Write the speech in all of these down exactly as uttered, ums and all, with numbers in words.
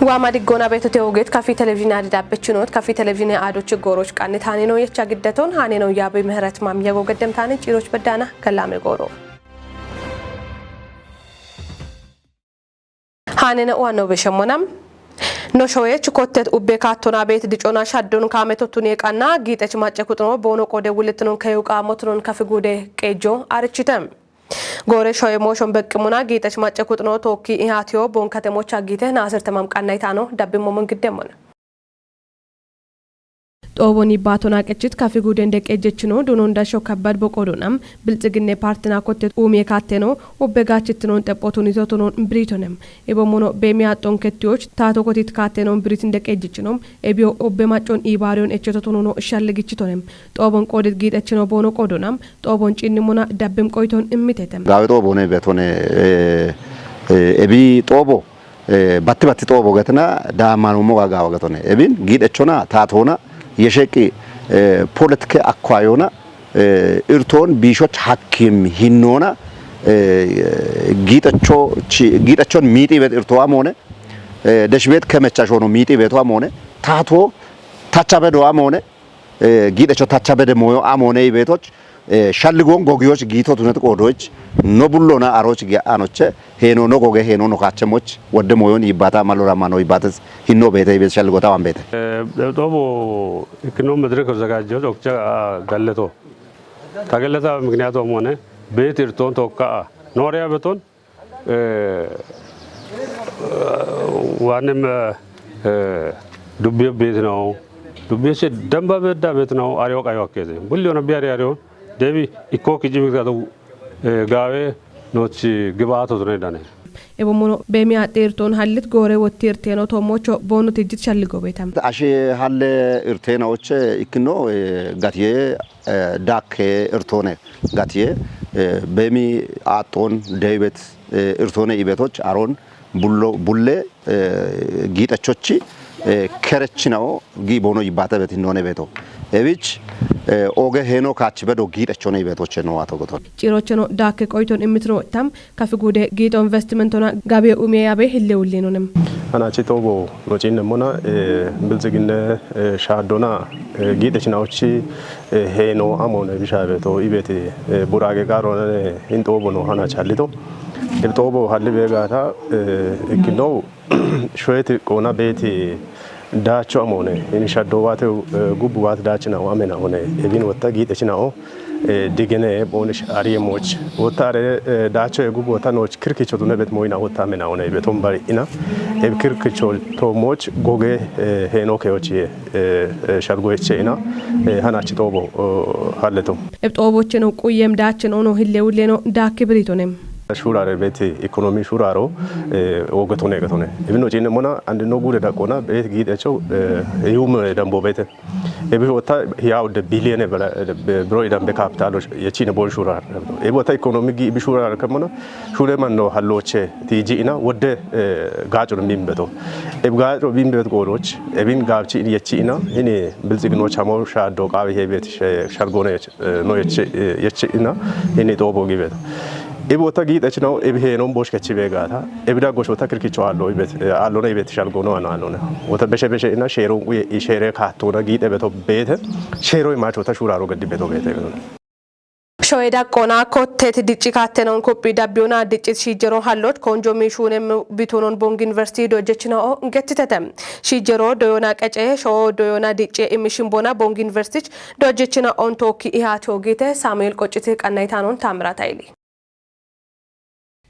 Waama diggoona beetote ogeet kafi televizhiine adidaabbechinoot kafi televizhiine aadochi gooroch qannit haaneno yecha giddeton haaneno yaabi ምህረት ማምያጎ ገደምታን ጪሮች በዳና ከላሜ ጎሮ haanene uwanno beshemmonam. No shoyech kottet ubbe kaattona beet dicona shaddon kaametottun yeqanna giixech macce kuxno boono qode wulitnon keyu qaamotunon kafi guude qeejjo arichite. Goore shoye mooshon beqqimuna giixech macce kuxno tookki ihaatiyo boon katemocha giite naasirte mamqanna itaano dabbimmo mun giddemmona. Xoobon yibbaatona qechit kafi guuden deqqe jechino dunon dasho kabbad boqodonam bilxiginne partina kottet uumie kaatteno ubbe gaachittinon xeppotun isotonon biritonem. Ibommono beemi axxon kettiyoch taato kotit kaattenon biritin deqqe jechinom ebiyo ubbe maccon iibaariyon echototonono shalligichitonem. Xoobon qoodit giixechino boono qoodonam xoobon ciinnimona dabbim qoyton immitetem. Gaawe xoobo ne betone, eh, eh, ebi xoobo, eh, batti batti xoobo getina daamano moga gaawa getone. Ebin giidechona taatona yesheqi, eh, politike akkwayona, eh, irton biishoch hakkim hinnona, eh, giidecho chi-, giidechon miiti bet irto amone, eh, deshbet kemecha shono miiti beto amone, taato tacha bedo amone, eh, giidecho tacha bede moyo amone ibetoch, eh, shalligon gogiyoch giito tunet qoodoch, no bullona aroch ge anoche, heno no goge heno no kachemoch, wodde moyon ibbata malora mano ibbates hinno beete ibet shalligota wan beete. Eh, xoobo ikkino መድረክ ያዘጋጀው ዶክተር ገለቶ ተገለታ ምክንያቱ ሆነ ቤት እርቶን ተወቃ ኖሪያ በቶን Eh, waanem, eh, dubbiyo beeti na'o. Dubbiyo che damba bedda beeti na'o, ariyo qayo akkese. Bulli ona bi ari ariyo, debi ikko kiji miktato, eh, gaawe nochi gibaato tune dane. Ebo mono bemi axxirton hallit goore wottirteno toomocho boonu tijjit shalligo beetam. Ashe halle irtena oche ikkino, eh, gatiye, eh, dakke irtone gatiye, eh, bemi axxon deybet, eh, irtone ibetoch aron bullo, bulle, eh, giixechochi, eh, kerechinawo gi bono yibbate bet hinone beto. Ebich, eh, oge heno kach bedo giixechone ibetoche no ato goton. Cirocheno dakke qoyton immitino tam kafi gude giixo investimentona gabe umiye yabe hille ullinonem. Hanachi tobo no cinne mona, eh, bilziginne, eh, shadona, eh, giixechinawochi, eh, heno amone bishabe to ibeti, eh, burage garona hin tobo no hanachi hallito. Il tobo halli begata, eh, ikkino shoyeti qoona beeti daacho amone, in shaddo waate, eh, gubbu waate daachina amena one, ebin wotta giixechina o, eh, digene bonish ariye moch. Wotta are, eh, daacho e gubbu wotta noch kirkicho tune bet moyna wotta amena one, beton bari ina. Eb kirkicho to moch goge, eh, heno keochi, eh, eh, shalgo eche ina, eh, hanachi tobo, oh, halleto. Eb tobo cheno quyem daachen ono hille ulleno dakke biritonem. Shurare beti ekonomi shuraro, eh, ogetone getone. Ibino cinne mona ande no gure daqqona bet giixecho, eh, yume dambo bete. Ebi wotta hiya wodde biliyene bela, eh, be-, bro idan be kapitalo yechine bon shurar. Ebi wotta ekonomi gi bi shurar kemona, shure manno halloche tiji ina wodde, eh, gacho no mimbeto. Ebi gacho mimbeto goroch, ebin gabchi yechi ina, ini bilzigno chamo shaddo qawi hebet she-, shargone yech-, eh, no yechi, eh, yechi ina, ini tobo gibeto. Ebi wotta giixechino, ebi henon bosh kechi begata. Ebi da gosh wotta kirkicho allo ibet, eh, allo na ibet shalgono ano allo na. Wotta beshe beshe ina shero uye i shere katona giite beto bete. Shero i macho ta shuraro gaddi beto bete. Shoye daqqona kottet dicci kattenon kuphi dabbiyona diccit shijjero hallot konjo mi shunem bitonon Bong University dojjechina o gettitete. Shijjero doyona qece, showo doyona dicci immishin bona Bong University dojjechina on tookki ihati ogite Samuel Qocciti qannaytanon Tamirata Ili.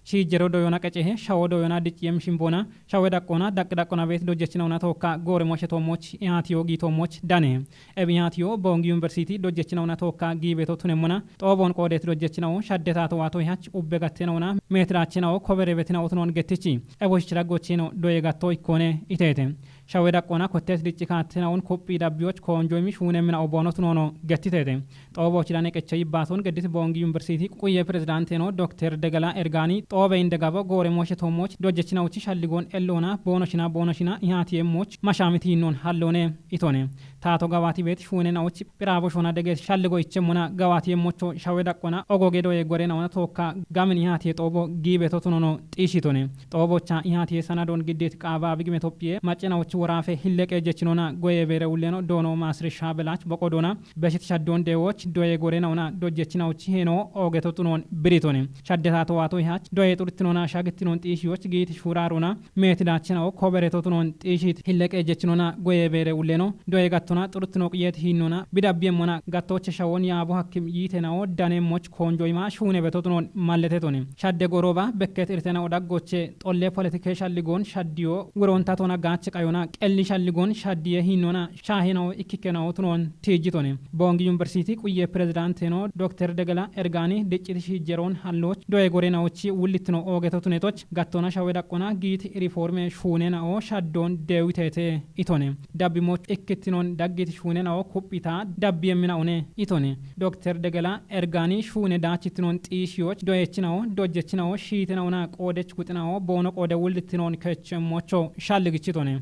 Shiijjero doyona qecehe, shawo doyona dicci yem shimbona, shawe daqqona, daqqi daqqona beeti dojjechina una tookka goore moshe toomoch, ihaatiyo gi toomoch dane. Ebi ihaatiyo Boongi Yuniversiti dojjechina una tookka gi beeto tunemmona, xoobon qoodeeti dojjechina u shadde taato waato ihach ubbe gattena una meetiraachina u kobere betina utunon gettichi. Ebo shichira gochino doye gatto ikkone iteete. Shawe daqqona kottes dicci kaattenaun kophi dabbiyoch koonjoymi shuune mina oboono tunoono gettiteete. Xooboochi dane qecha yibbaaton geddit boongi yuniversiti quye pirezidaanteno dokter Degela Ergaani xoobe inde gabo goore mooshe toommoch dojjechinauchi shalligoon elloona boonoshina boonoshina ihaati yemmoch mashaamiti yinnoon halloone itone. Taato gabaati beet shuune naoch phiraabo shona dege shalligo ichemmona gabaati yemmocho shawe daqqona ogoge doye gore naona tookka gamin ihaati ye xoobo giibe totunono xiishitone. Xoobocha ihaati ye sanadon giddeet qaaba bigime Tophiye macce naoch woraafe hilleqe jechinona goye beere ulleno doono maasrisha belach boqo doona beshit shaddon deewoch doye gore naona dojjechinauchi heeno oge totunoon biritone. Shadde taato waato ihach doye xurtinoona shagittinoon xiishiyoch giiti shuraarona meeti daachinao kobere totunoon xiishiit hilleqe jechinona goye beere ulleno doye gattona xurtino qiyeet hiinnona bidabbiyemmona gattooche shawon yaabo hakkim yiitenao daneemmoch koonjoyma shuune betotunoon malletetone. Shadde gorooba bekket irtenao daggoche xolle politike shalligoon shaddiyo wiroontatona gaache qayona qelli shalligoon shaddiye hiinnona shaahenao ikkikkenao tunoon tiijjitone. Boongi yuniversiti quye pirezidaanteno dokter Degela Ergaani dicciti shiijjeroon halloch doye gorenaochi wullittino oogetotunetoch gattona shawe daqqona giiti riforme shuunenao shaddoon deewiteete itone. Dabbimoch ikkittinon daggiti shuunenao kuphita dabbiyemminaune itone. Dokter Degela Ergaani shuune daachittinon xiishiyoch doyechinao dojjechinao shiitenaona qoodech guxinao boono qoode wullittinoon kechemmocho shalligichitone.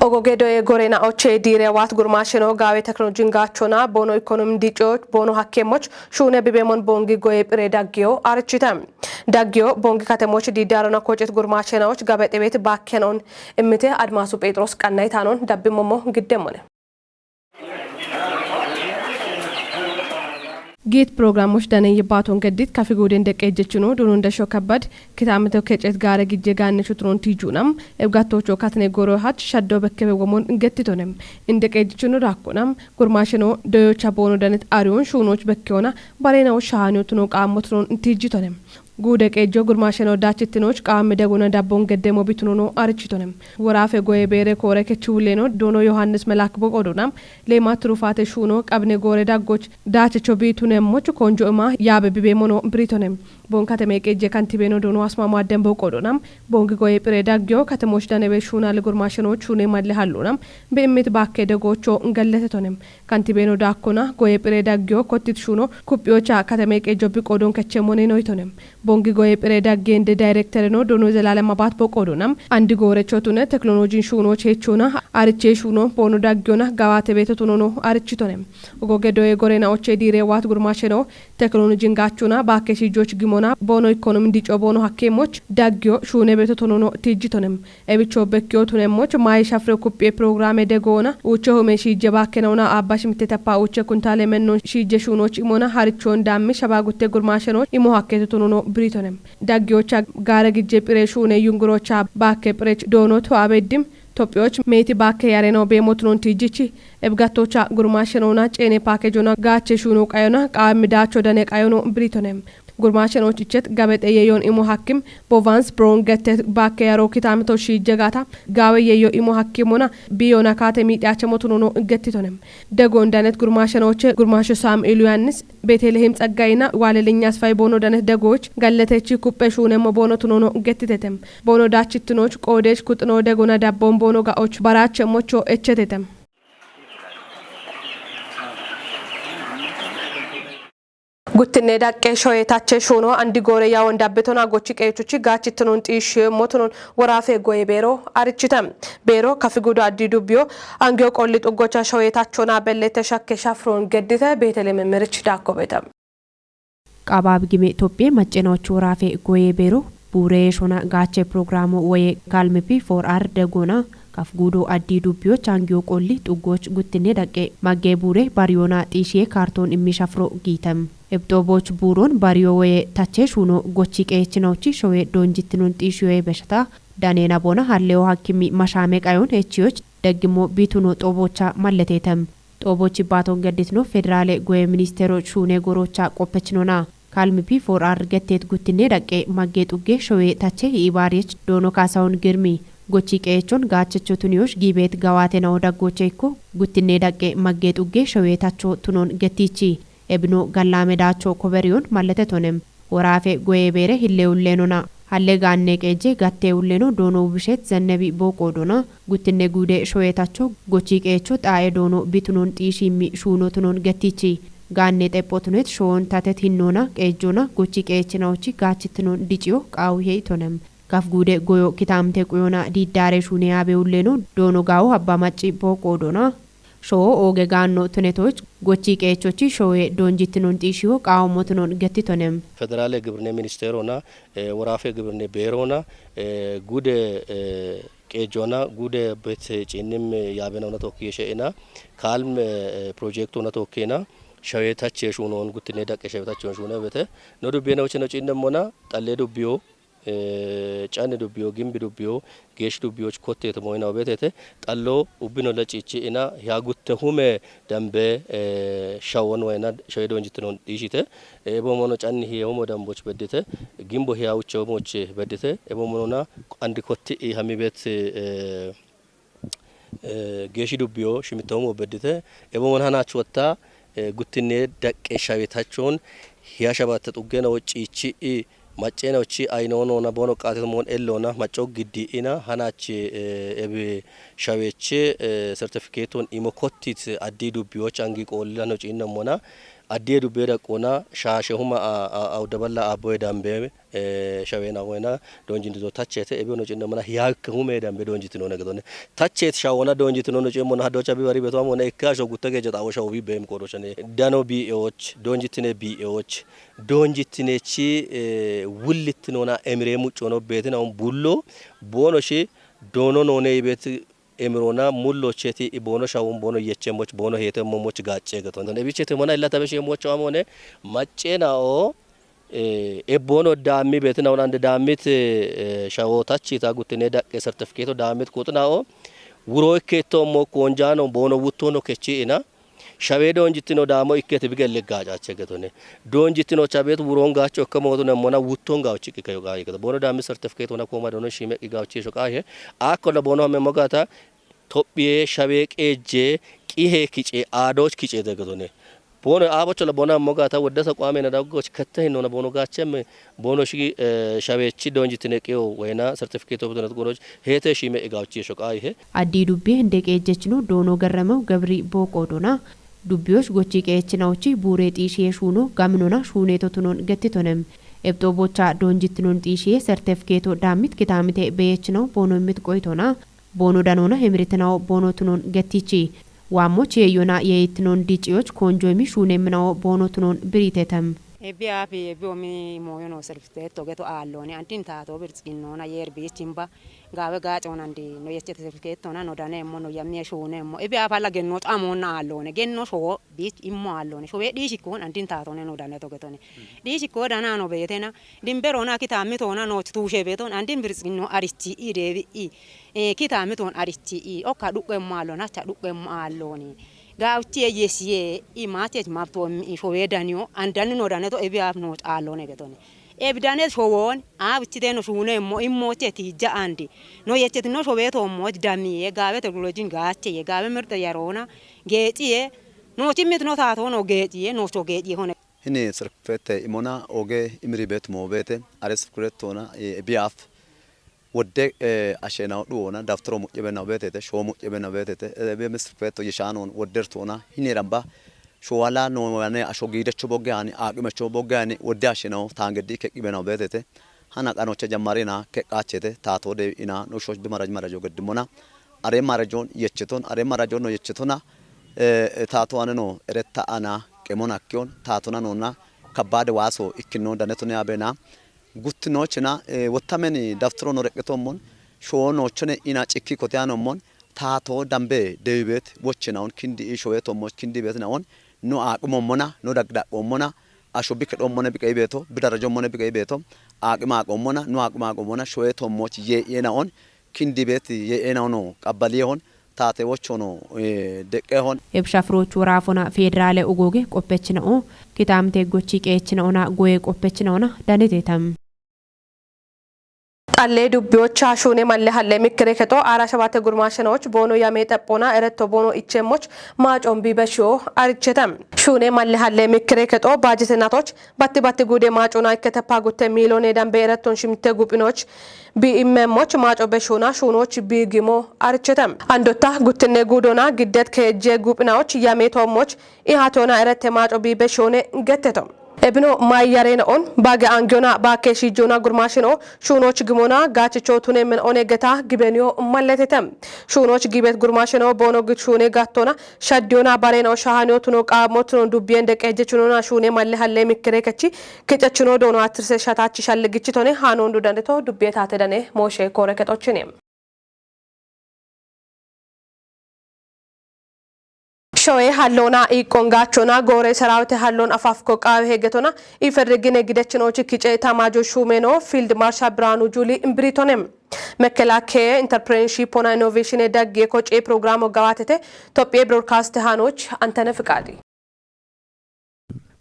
Ogoge doye gorena oche diire waat gurmaasheno gaawe teknolojin gaachona boono ikonomi dico boono hakkemoch shuune bibemon boongi goye phire daggiyo arichita. Daggiyo boongi katemoch diidarona kocet gurmaashenoch gabe xebet baakkenon immite Admaasu Phexros qannaytanon dabbimomo giddemone. Giit programmoch dane yibbaaton geddit kafi guuden deqqe ejjechino dunon desho kabbad kitaamito kecet gaare gijje gaanne shutunon tiijunam ebgattocho katne goro hach shaddo bekkebe womon gettitonem. Inde qeejjichino daakkonam gurmaasheno doyocha boono danet ariyon shuunoch bekkeona bareenawo shahanyo tuno qaammo tunon tiijjitonem. Guude qeejjo gurmaasheno daachittinoch qaammi deguna dabbon geddemo bitunono arichitonem. Woraafe goye beere koore kechi wulleno doono Yohaannis Melak boqodona leema turufaate shuuno qabne goore daggoch daachicho biitunemmoch konjo ima yaabe bibeemono biritonem. Bon kateme qeejje kantibeeno doono asmaamu adden boqodonam. Bongi goye phire daggiyo katemoch danebe shuunale gurmaasheno shuune malle hallonam. Be immit baakke degoocho galletetonem. Kantibeeno daakkona goye phire daggiyo kottit shuuno kuphiyocha kateme qeejjo biqodon kechemone noyitonem. Bongi goye phire dagge inde dayrektereno doono Zelalem Abat boqodonam. Andi goorecho tune teknolojin shuuno cheechona ariche shuuno boono daggiyona gawaate beeto tunono arichitonem. Ogoge doye gorena oche diire waat gurmaasheno teknolojin gaachona baakke shiijoch gimona boono ikonomi dico boono hakkemoch daggiyo shuune beeto tunono tiijjitonem. Ebicho bekkiyo tunemmoch maayi shafre kuphiye programe degoona uuche hume shiije baakkenauna aabbash mitte teppa uuche kuntaale mennon shiije shuunoch imona harichon daammi shaba gutte gurmaasheno imo hakketo tunono biritonem. Daggiyocha gaare gijje phire shuune yungurocha baakke phirech doono to abeddim Tophiyoch meeti baakke yareno beemotunon tiijjichi ebgattocha gurmaashenona ceene paakejona gaache shuuno qayona qaammi daacho dane qayono biritonem. Gurmaashenoch ichet gabexe yeyon imo hakkim Bovans Brown gette baakke yaro kitaamito shiije gaata gaawe yeyo imo hakkimona biyona kaate miidhiyache motunono gettitonem. Degon danet gurmaashenoche gurmaasho Samuel Yohaannis Beetelihim Tsaggayina Waalelinya Asfay boono danet degoch galletechi kupphe shuunemmo boono tunono gettitetem. Boono daachittinoch qoodech kuxino degona dabbon boono ga'och barache mocho echetetem. Guttinne daqqe shoye tache shuuno andi goore yawon dabbitona gochi qeechuchi gaachittinon xiishshiyo motunon woraafe goye beero arichite. Beero kafi gudo addi dubbiyo angiyo qolli xuggocha shoye tachona bellete shakke shafron geddite Beeteleme mirich daakkobete. Qabaab gime Tophiye macenoch woraafe goye beero buure shona gaache programo woye Calm P four R degona kaf guudo addi dubbiyoch angiyo qolli xuggoch guttinne daqqe magge buure bariyona xiishiye kaartoon immi shafro giitem. Ebxooboch buuron bariyo woye tache shuuno gochi qeechinochi showe doonjittinon xiishiyoye beshata danena bona halleyo hakkimi mashaame qayon echiyoch daggimo biituno xoobocha malletetem. Xoobochi baaton gedditino federaale goye ministero shuune gorocha qoppechinona. Calm P four R getteet guttinne daqqe magge xugge showe tache iibaariyech doono Kaasawoon Girmi gochi qeechon gaachecho tuniyosh giibeet gawaate nawo daggoche ikko guttinne daqqe magge xugge showe tacho tunon gettichi. Ebino gallaame daacho koberiyon malletetonem. Woraafe goye beere hilleullenona. Halle gaanne qeejje gatteulleeno doono Wubishet Zannebi booqoodona. Guttinne guude shoyetacho gochi qeecho xaae doono bitunon xiishimmi shuunotunon gattichi. Gaanne xephotunet shoon tatet hinnoona qeejjona gochi qeechinaochi gaachittinon diciyo qaawu heitonem. Kaf guude goyo kitaamte quyona diiddaare shuune yaabeulleeno doono gaawo habba macci booqoodona. Showo ooge gaanno tunetoch gochi qeechochi showe doonjittinon xiishiyo qaawammotunon gattitonem. Federale Gibirne Ministeerona, eh, Woraafe Gibirne Beerona, eh, gude, eh, qeejjona gude bet ciinnim yaabenona tokki yeshe'ina kaalm, eh, projektona tokkina shawe tache shuunon guttinne daqqe shawe tache shuune bete. No dubbiye no chino ciinnemmona xalle dubbiyo, eh, canni dubbiyo, gimbi dubbiyo, geesh dubbiyoch kotteete moyina obetete, xallo ubbino la ciichi ina hiya gutte hume dambe, eh, shawon wayna shawe doonjittinon xiishite, eh, ebo mono canni hiye humo damboch beddite, gimbo hiya uche humoch beddite, ebo monona andi kotti i hami bet, eh, eh, geeshi dubbiyo shimittoomo beddite, ebo mon hanach wotta, eh, guttinne daqqe shawetachon hiya shabatte xuggena wocciichi i maccena wocci aynoonona bono qaate mon ellona macco giddi ina hanach, eh, ebi shawechi, eh, sertifikeeton imo kottit addi dubbiyoch angi qoollano ciinnammona addi dubbiyo daqqona shaashe huma a, a, awdaballa abboye dambe, eh, shawena wena doonjindido tachete, ebe ono ciinnemmona hiyakke hume dambe doonjitinona gedone. Tachet shawona doonjitinono ciimmona haddocha bibari beto amona ikke asho gutte geja xawo shawo bi beem kodo shane. Dano bi'eoch, doonjitine bi'eoch, doonjitine chi, eh, wullittinona emire muccono beetina un bullo, bono shi doono none ibet emirona mullo cheti i bono shawun bono yechemmoch bono hetemmomoch gaacce geto. Done bichete mona illa tabe shemmoch amone maccena o, eh, ebbono daammi beetina un ande daammit, eh, shawo tachita guttine daqqe sertifikeeto daammit kuxina o, wuro ikkeetto mo konjano bono wuttono kechi ina, shawe doonjittino daamo ikkete bigelle gaacache getone. Doonjittino chabet wuron gaacho ikke mootune mona wutton gaochi ikke kayo gaaye geto. Bono daammi sertifikeetona koma doono shime i gaochi sho qaahe. Akko la bono hamme mogata Tophiye shawe qeejje qihe kice aadoch kice de getone. Bono aabocho la bona mogata wodda taqwaamena daggoch katta hinona bono gaachem bono shi, eh, shawechi doonjitine qiyo wayna sertifikeeto butunat goroch heete shime i gaochi sho qaahe. Addi dubbi hinde qeejjechino doono garramew gabri booqoodona. Dubbiyosh gochi qeechinaochi buure xiishiye shuuno gaminona shuuneetotunon gattitonem. Ebxoo bocha doonjittinon xiishiye sertifikeeto daammit kitaamite beyechinaw boono immit qoytona. Boono danoona himiritinawo boono tunon gattichi. Waammoch yeeyyona yeeyittinon diciyoch koonjoymi shuunemminawo boono tunon biritetem. Ebbi aafi ebbi omi mooyo noo sertifikeetto geto aalloone. Antin taatoo birtsiginnoona yeer biichimba gaawe gaacoonandi no yechete sertifikeettona no daneemmo no yammiye shuuneemmo. Ebbi aafalla genno xamoonna aalloone. Genno showo biich immo aalloone. Showee dhiishikkoon antin taatoone no dane togetone. Dhiishikko danaano beetena dimberoona kitaamitoona nooch tuushe beeton andin birtsiginno arichi'i deebi'i. Eh, kitaamitoon arichi'i. Okka dhuqqemmo aalloon hacha dhuqqemmo aallooni. Gaawchiye yesiye i maachech mabtoommi i showee daniyo andanni no daneto ebi aaf nooch aalloone getone. Ebi dane showoon aabichiteeno shuuneemmo immooche tiija andi. No yechetino showee toommoch damiye gaawe teknolojin gaacheye gaawe mirxe yaroona geeciye noochi mitino taatoono geeciye noocho geeciye hone. Hini sirfete imona oge imiri bet mo bete are sirfete tona, eh, biaf wodde, eh, ashena duona daftaro mucebe na betete sho mucebe na betete, eh, be sirfete yeshanon wodder tona hini ramba showala no wane asho gidecho bogge ani aqimecho bogge ani wodde ashena tangedi ke qibe na betete hana qanocha jammarina ke qachete tato de ina no shosh be maraj marajo geddimona are marajon yecheton are marajon no yechetona, eh, tato aneno eretta ana qemon akkiyon tatona nonna kabbade waaso ikkino danetone abena guttinochena, eh, wottameni daftaro no reqetommon shoonochone ina cikki kote anommon tato dambe dewibet wochena on kindi i showe tommoch kindi bet na on no aqimummona no dagdaqqummona asho bikedhommone biqe ibeto bidarajommone biqe ibeto aqima aqommona no aqima aqommona showe tommoch ye yena on kindi bet ye ena ono qabbali ehon taate wochono, eh, deqqe ehon. Ebshafrochu raafona federale ugoge qoppechina'o kitaamte gochi qeechina'ona goye qoppechinaona danetetam. Xallee dubbiyocha shuune malle halle mikkire kexo ara shabate gurmaashenoch boono yame xaphoona eretto boono ichemmoch maacoon biibeshiyo arichete. Shuune malle halle mikkire kexo baajetenatoch batti batti guude maacoona ikkete paagutte miiloone dambe eretton shimte guphinoch bi immemmoch maaco beshuuna shuunoch biigimo arichete. Andotta guttinne guudona giddet keejje guphinaoch yame toommoch ihatona erette maaco biibeshiyoone getteto. Ebino mayyarena on bage angiona bakke shijona gurmashino shunoch gimona gachicho tune men one geta gibeniyo malletete. Shunoch gibet gurmashino bono git shune gattona shaddiona barena o shahaniyo tuno qaamo tuno dubbiyen deqeje chunona shune malle halle mikkire kechi kicechuno doono attirse shatachi shalligichitone hanon dudaneto dubbiye tate dane mooshe kore kexochine. Shoye hallona iqqon gachona gore sarawite hallon afafko qaawe hegetona iferrigine gidechinochi kice tamajo shumeno Field Marshal Birhanu Juli imbiritonem. Mekelakkeye Entrepreneurship ona Innovation e dagge koce programo gawatete Tophiye Broadcast hanoch Antene Fiqaadi.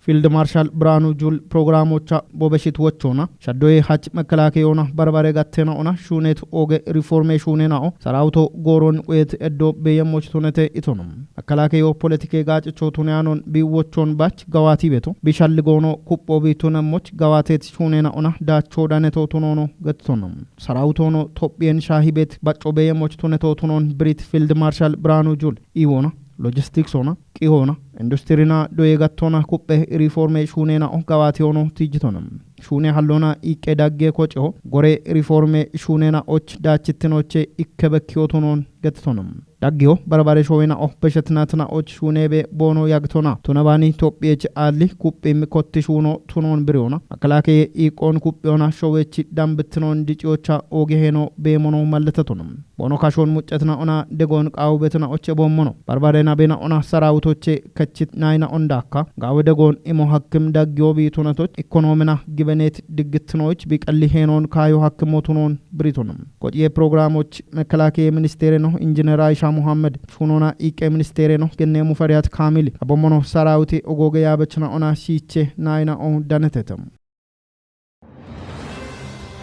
Field Marshal Birhanu Jul programocha bobeshit wochona shaddoye hach mekelakkeye ona barbare gattena ona shunet oge reforme shunena o sarawuto goron uyet eddo beyemmoch tunete itono. Mekelakkeye o politike gachicho tuneanon bi wochon bach gawati beto bi shalligono kupho bi tunemmoch gawatet shunena ona dacho daneto tunono gettono. Sarawutono Tophiyen shahibet bacco beyemmoch tuneto tunon Brit Field Marshal Birhanu Jul iwona logistics ona qihona industrina doye gattona kuphe reforme shunena o gawati ono tijjitona. Shune hallona iqqe dagge koceho gore reforme shunena och dachittinoche ikke bekkiyo tunon gettono. Daggiyo barbare showena o beshetnatina och shunebe bono yagtona tunabani Tophiyech alli kuphim kotti shuno tunon biriona. Mekelakkeye iqqon kuphiyona showechi dambittinon diciyocha oge heno bemono malletetona. Bono kashon muccetina ona degon qawu betina oche bommono. Barbarena bena ona sarawutoche kachit nayna ondakka. Gawe degon imo hakkim daggiyo bi tunatoch ekonomina gibenet diggitinoch bi qalli henon kayo hakkimo tunon biriton. Koce programoch mekelakkeye ministere no Engineer Aisha Muhammad shunona iqqe ministere no genne Mufariyat Kamili. Abommono sarawuti ogoge yabechina ona shiche nayna on danetetem.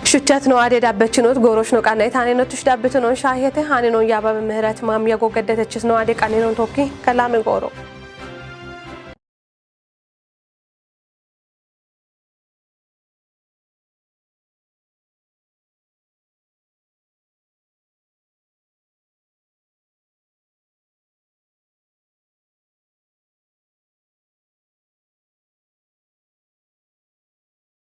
Shuchat no ade dabbechinot gorosh no qanne tane no tush dabbetunon shahiyete hane non yababe mehrat mam yago gaddetechis no ade qanne non tokki kalame goro.